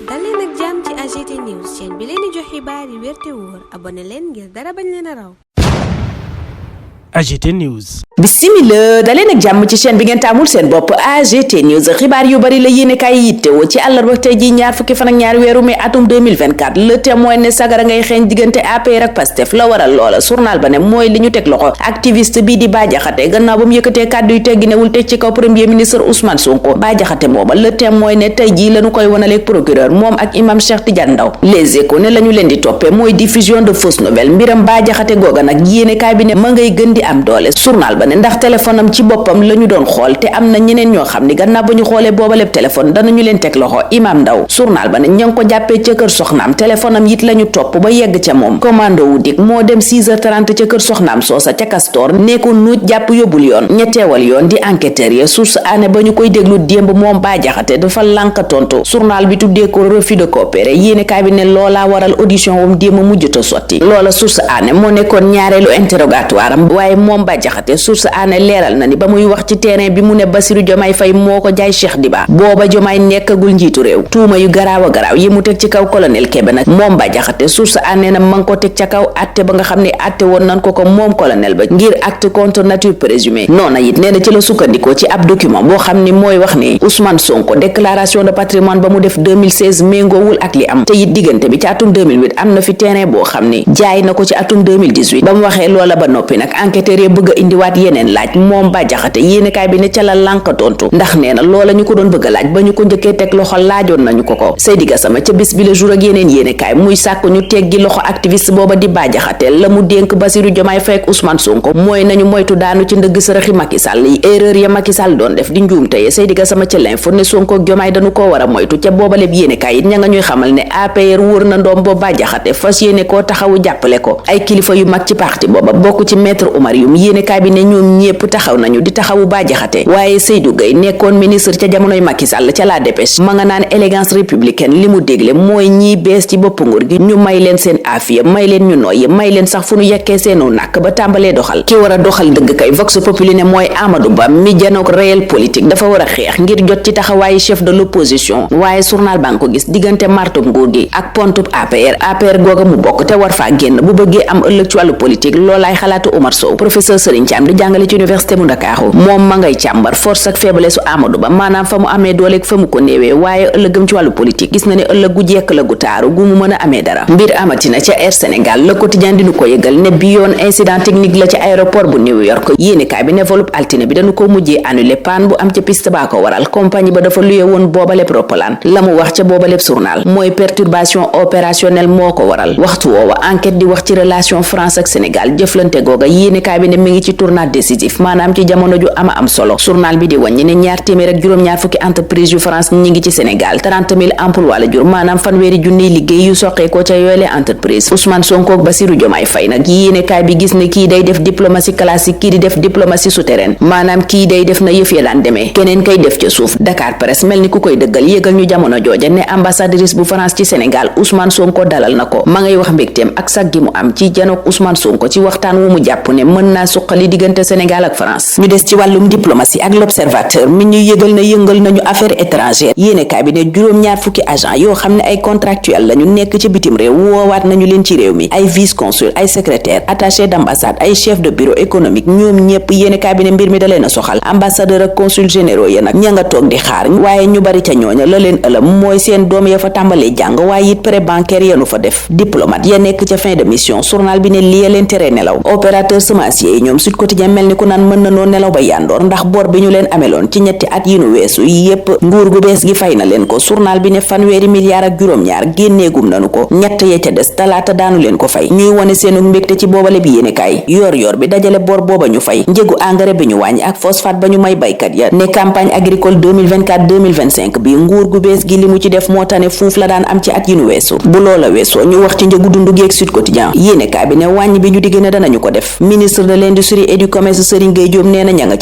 dal leen ak jàmm ci AGT News chaîne bi leen di jox xibaar yi wér te wóor abonné leen ngir dara bañ leen a raw. AGT News. Bismillah daleen ak jàmm ci chaîne bi ngeen taamul seen bopp AGT News xibaar yu bari la yéene kaay yittewoo ci àllarba tey ji ñaar fukki fan ak ñaar weeru mai atum 2024 Le Témoin ne sagara ngay xeeñ diggante APR ak Pastef la waral loola journal ba ne mooy li ñu teg loxo activiste bii di Bah Diakhaté gannaaw ba mu yëkkatee kàddu yu tegginewul teg ci kaw premier ministre Ousmane Sonko Bah Diakhaté mooma Le Témoin ne tey ji lañu koy wanaleeg procureur moom ak imam Cheikh Tidiane Ndaw Les Échos ne lañu leen di toppee mooy diffusion de fausses nouvelles mbiram Bah Diakhaté googa nag yéene kaay bi ne ma ngay gën di am doole journal ba ne ndax téléphone am ci boppam la ñu doon xool te am na ñeneen ñoo xam ni gannaaw ba ñu xoolee booba lépp téléphone danañu leen teg loxo imam Ndaw journal ba ne ña ngi ko jàppee ca kër soxnaam téléphone am it la ñu topp ba yegg ca moom commando wu dik moo dem 6h30 ca kër soxnaam soosa ca Castor nee ko nuuj jàpp yóbbul yoon ñetteewal yoon di enquêteur ya source ané ba ñu koy déglu démb moom Bah Diakhaté dafa lànk tontu journal bi tuddee ko refus de coopérer yéene kaay bi ne loolaa waral audition wam démb mujjata sotti loola source ané moo nekkoon ñaareelu interrogatoire am waaye moom Bah Diakhaté source ané leeral na ni ba muy wax ci terrain bi mu ne Bassirou Diomaye Faye moo ko jaay Cheikh Diba booba Diomaye nekkagul njiitu réew tuuma yu garaaw a garaaw yi mu teg ci kaw colonel Kébé nag moom Bah Diakhaté source ané na ma ngi ko teg ca kaw atte ba nga xam ne atte woon nan ko moom colonel ba ngir acte contre nature présumée noona it nee na ci la sukkandikoo ci ab document boo xam ni mooy wax ni Ousmane Sonko déclaration de patrimoine ba mu def 2016 méngoowul ak li am te it diggante bi ci atum 2008 am na fi terrain boo xam ni jaay na ko ci atum 2018 ba mu waxee loola ba noppi nag enquêteurs yi bëgg a indiwaat yeneen laaj moom Bah Diakhaté yéenekaay bi ne ca la lànk tontu ndax nee na loola ñu ko doon bëgg a laaj ba ñu ko njëkkee teg loxo laajoon nañu ko Seydi Gassama ca bis bi le jour ak yeneen yéenekaay muy sàkk ñu teggi loxo activiste booba di Bah Diakhaté la mu dénk Bassirou Diomaye Faye ak Ousmane Sonko mooy nañu moytu daanu ci ndëgg sërëxi Macky Sall yi erreur ya Macky Sall doon def di njuum teye Seydi Gassama ca l'info ne Sonko ak Diomaye dañu koo war a moytu ca booba lépp yéenekaay it ña nga ñuy xamal ne APR wër na ndoom boo Bah Diakhaté fas yéene koo taxawu jàppale ko ay kilifa yu mag ci parti booba bokk ci maître Oumar Youm yéenekaay bi ne ñoom ñépp taxaw nañu di taxawu Bah Diakhaté waaye Seydou Gueye nekkoon ministre ca jamonoy Macky Sall ca la dépêche ma nga naan élégance républicaine li mu dégle mooy ñiy bees ci bopp nguur gi ñu may leen seen afiya may leen ñu nooyi may leen sax fu ñu yekkee seenu nàkk ba tàmbalee doxal ki war a doxal dëgg kay vox populi ne mooy Amadou Ba mi janook réel politique dafa war a xeex ngir jot ci taxawaayu chef de l'opposition waaye journal baa ngi ko gis diggante martub nguur gi ak pontub APR googa mu bokk te war faa génn bu bëggee am ëllëg ci wàllu politique loolaay xalaatu Omar Sow professeur Serigne Thiam di jàngale ci université bu Ndakaaru moom ma ngay càmbar force ak faiblesse su Amadou Ba maanaam fa mu amee dooleeg fa mu ko néewee waaye ëllëgëm ci wàllu politique gis na ne ëllëg gu jekk la gu taaru gu mu mën a amee dara mbir amatina ca Air Sénégal Le Quotidien dinu ko yëgal ne bi yoon incident technique la ci aéroport bu New York yéenekaay bi ne volub altine bi dañu ko mujjee annulé panne bu am ca piste baa ko waral compagnie ba dafa luye woon boobaleb roppalaan la mu wax ca boobaleb journal mooy perturbation opérationnelle moo ko waral waxtu woowa enquête di wax ci relation France ak Sénégal jëflante googa yéenekaay bi ne mi ngi ci tournant décisif maanaam ci jamono ju ama am solo journal bi di wàññi ne ñaar téeméer ak juróom-ñaar fukki entreprise yu France ñi ngi ci Sénégal 30 000 emploi la jur maanaam fanweeri junniy liggéey yu soqeekoo ca yooyle entreprise Ousmane Sonko ak Bassirou Diomaye Faye nag yéenekaay bi gis ne kii day def diplomatie classique kii di def diplomatie souterraine maanaam kii day def na yëf ya daan demee keneen kay def ca suuf Dakar Presse mel ni ku koy dëggal yëgal ñu jamono jooja ne ambassadrice bu France ci Sénégal Ousmane Sonko dalal na ko ma ngay wax mbégteem ak sag gi mu am ci janook Ousmane Sonko ci waxtaan wu mu jàpp ne mën naa suqali diggante Sénégal ak France ñu des ci wàllum diplomatie ak l'observateur mi ñuy yëgal na yëngal nañu affaire étrangère yéenekaay bi ne juróom-ñaar fukki agent yoo xam ne ay contractuel lañu nekk ci bitim réew woowaat nañu leen ci réew mi ay vice consul ay secrétaire attaché d'ambassade ay chef de bureau économique ñoom ñépp yéenekaay bi ne mbir mi da leen a soxal ambassadeur ak consul généraux ya nag ña nga toog di xaar waaye ñu bari ca ñooña la leen ëlëm mooy seen doom ya fa tàmbalee jàng waaye it prêt bancaire yanu fa def diplomate ya nekk ca fin de mission journal bi ne lii leen tere nelaw opérateur semencier yi ñoom Sud Quotidien mel ni ku naan mën na noo nelaw ba yandoor ndax bor bi ñu leen ameloon ci ñetti at yi nu weesu yépp nguur gu bees gi fay na leen ko journal bi ne fanweeri milliards ak juróom-ñaar génneegum nanu ko ñett ya ca des talaata daanu leen ko fay ñuy wone seenu mbégte ci boobale bi yéenekaay yor bi dajale bor booba ñu fay njëgu engrais bi ñu wàññi ak phosphate ba ñu may baykat ya ne campagne agricole 2024-2025 bi nguur gu bees gi li mu ci def moo tane fuuf la daan am ci at yi nu weesu bu loola weesoo ñu wax ci njëgu dundu gi ak Sud Quotidien yéenekaay bi ne wàññi bi ñu digg ne danañu ko def ministre de l'industrie commerce Serigne Gueye Diop nee na ña nga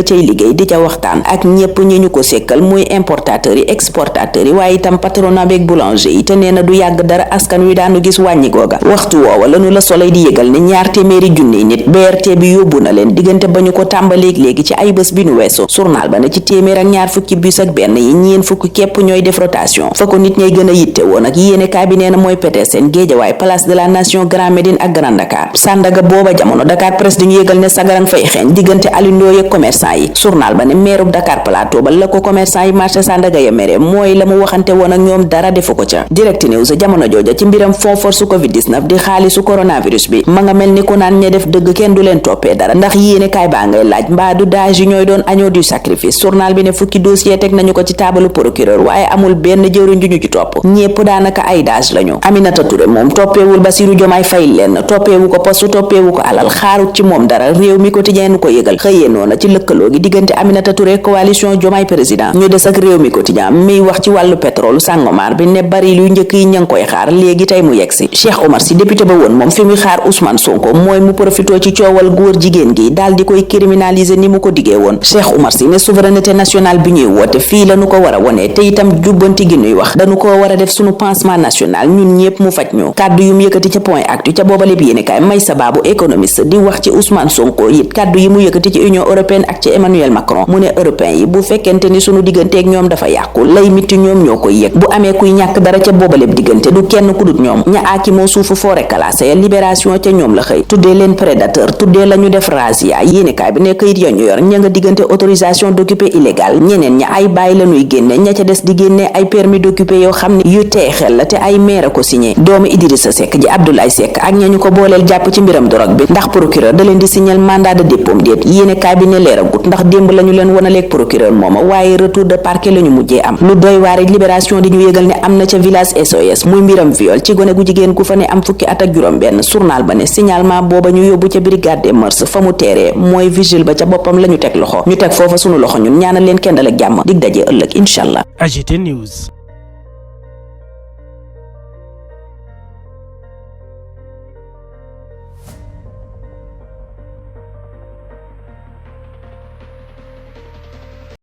cay liggéey di ca waxtaan ak ñépp ñi ñu ko sekkal muy importateurs yi exportateurs yi waaye itam patronat beeg boulanger yi te nee na du yàgg dara askan wi daanu gis wàññi googa waxtu woowa lanu la Soleil di yëgal ne 200 junniy nit BRT bi yóbbu na leen diggante ba ñu ko tàmbaleeg léegi ci ay bés bi nu weesu journal ba ne ci 220 bus ak benn yi 40 képp ñooy def rotation fa ko nit ñay gën a yitte woon ak yéenekaay bi nee na mooy Petersen Guédiawaye Place de la Nation Grand Médine ak Grand Dakar Sandaga booba jamono Dakar Presse dañu yëgal ne sagarang fay xeeñ diggante Alioune Ndoye ak commerçant yi journal ba ne meerub Dakar Plateau ba la ko commerçant yi marché Sandaga ya mere mooy la mu waxante woon ak ñoom dara defu ko ca Direct News jamono jooja ci mbiram fond force Covid-19 di xaalisu coronavirus bi ma nga mel ni ku naan ñe def dëgg kenn du leen toppee dara ndax yéenekaay baa ngay laaj mbaa du daaj yi ñooy doon agneau du sacrifice journal bi ne fukki dossier teg nañu ko ci taabalu procureur waaye amul benn jëwriñ ju ñu ci topp ñépp daanaka ay daaj lañu Aminata Touré moom toppeewul Bassirou Diomaye Faye lenn toppeewu ko poste toppeewu ko alal xaarut ci moom dara réew mi quotidien nu ko yëgal xëyee noona ci lëkkaloo gi diggante Aminata Touré coalition Diomaye président ñu des ak réew mi quotidien miy wax ci wàllu pétrole Sangomar bi ne bari lu njëkk yi ña ngi koy xaar léegi tey mu yegsi Cheikh Omar Sy député ba woon moom fi muy xaar Ousmane Sonko mooy mu profitoo ci coowal góor jigéen gi daal di koy criminaliser ni mu ko diggee woon Cheikh Omar Sy ne souveraineté nationale bi ñuy woote fii lañu ko war a wone te itam jubbanti gi ñuy wax dañu ko war a def sunu pansement national ñun ñépp mu faj ñu kàddu yu mu yëkkati ca point actu ca boobale bi yéenekaay may sababu économiste di wax ci Ousmane Sonko it kàddu yi mu yëkkati ci Union européenne ak ci Emmanuel Macron mu ne européens yi bu fekkente ni sunu digganteeg ñoom dafa yàqu lay mitti ñoom ñoo koy yëg bu amee kuy ñàkk dara ca boobaleb diggante du kenn ku dut ñoom ña aaki moo suufu forêt classée ya libération ca ñoom la xëy tuddee leen prédateur tuddee lañu def razzia yéenekaay bi ne këyit ya ñu yor ña nga diggante autorisation d'occuper illégale ñeneen ña ay bàyyi lañuy génne ña ca des di génne ay permis d'occuper yoo xam ne yu teexel la te ay maire ko signé doomu Idrissa Seck ji Abdoulaye Seck ak ña ñu ko booleel jàpp ci mbiram drogue bi ndax procureur da leen di signal mandat de dépôt déet yéenekaay bi ne leeragut ndax démb lañu leen wonaleeg procureur mooma waaye retour de parquet lañu mujjee am lu doy waare libération di ñu yëgal ne am na ca village SOS muy mbiram viol ci gone gu jigéen gu fa ne am fukki at ak juróom benn journal ba ne signalement booba ñu yóbbu ca brigade des mœurs fa mu teeree mooy vigile ba ca boppam lañu teg loxo ñu teg foofa sunu loxo ñun ñaanal leen kendal ak jàmm dig daje ëllëg incha allah. AGT News.